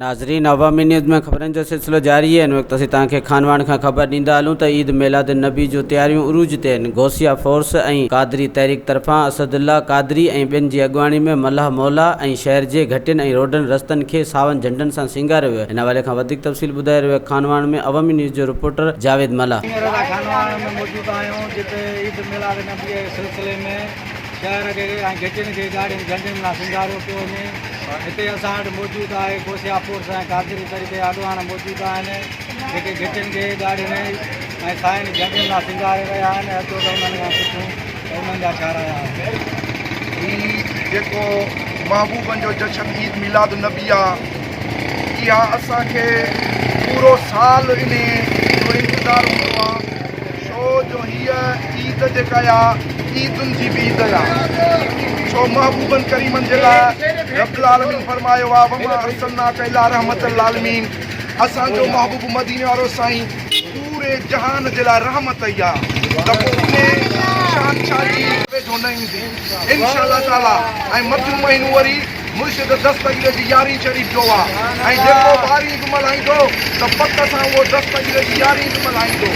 ناظرين عوامي نيوز ۾ خبرن جو سلسلو جاري آهي ان وقت اسين توهان کي خانواهڻ کان خبر ڏيندا هلون ته عيد ميلاد النبي جون تياريون عروج تي آهن غوثيه فورس ۽ قادري تحريڪ طرفان اسد الله قادري ۽ ٻين جي اڳواڻي ۾ ملاح مولا ۽ شهر جي گهٽين ۽ روڊن رستن کي ساون جهنڊن سان سينگاريو ويو ان حوالي کان وڌيڪ تفصيل ٻڌائي رهيو آهي خانواهڻ ۾ عوامي نيوز جو رپورٽر جاويد ملاح. هينئر اسان خانواهڻ ۾ موجود آهيون جتي عيد ميلاد النبي جي سلسلي ۾ شهر کي ۽ گهٽين کي ڳاڙهين جهنڊين سان سينگاريو پيو وڃي. هتي اسان وٽ موجود آهي غوثيه فورس ۽ قادري طريقي جا اڳواڻ موجود آهن جيڪي گهٽين کي ڳاڙهين ۽ سائين جهنڊين سان سينگاري رهيا آهن اچو ته انهن کان پڇون ته انهن جا ڇا رايا آهن. هي جيڪو محبوبن جو جشن عيد ميلاد النبي آ اها اسان کي پورو سال انهي جو انتظار هوندو آ. ڇو جو هيء عيد جيڪا آ عيدن جي به عيد آ. ڇو محبوبن ڪريمن جي لاء رب العالمين فرمايو آ وما ارسلناک الا رحمة للعالمين اسان جو محبوب مديني وارو سائين پوري جهان جي لاء رحمت ئي آ ته پوء انهي شان ڇا جي ويجهو نه ايندي انشاء الله تعالي ۽ مٿيون مهينو وري مرشد دستگير جي يارهين شريف جو آ ۽ جيڪو ٻارهين به ملهائيندو ته پڪ سان اهو دستگير جي يارهين به ملهائيندو.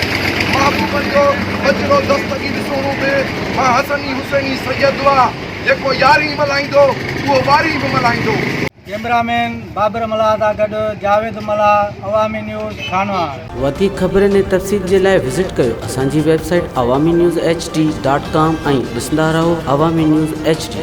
محبوبن جو ٻچڙو دستگير سهڻو به مان حسني حسيني سيد آ جيڪو يارهين ملهائيندو اهو ٻارهين به ملهائيندو. ڪئميرا مين بابر ملاح سان گڏ جاويد ملاح عوامي نيوز خانواهڻ. وڌيڪ خبرن ۽ تفصيل جي لاء وزٽ ڪيو اسان جي website Awami news H D dot com ۽ ڏسندا رهو عوامي نيوز ايڇ ڊي.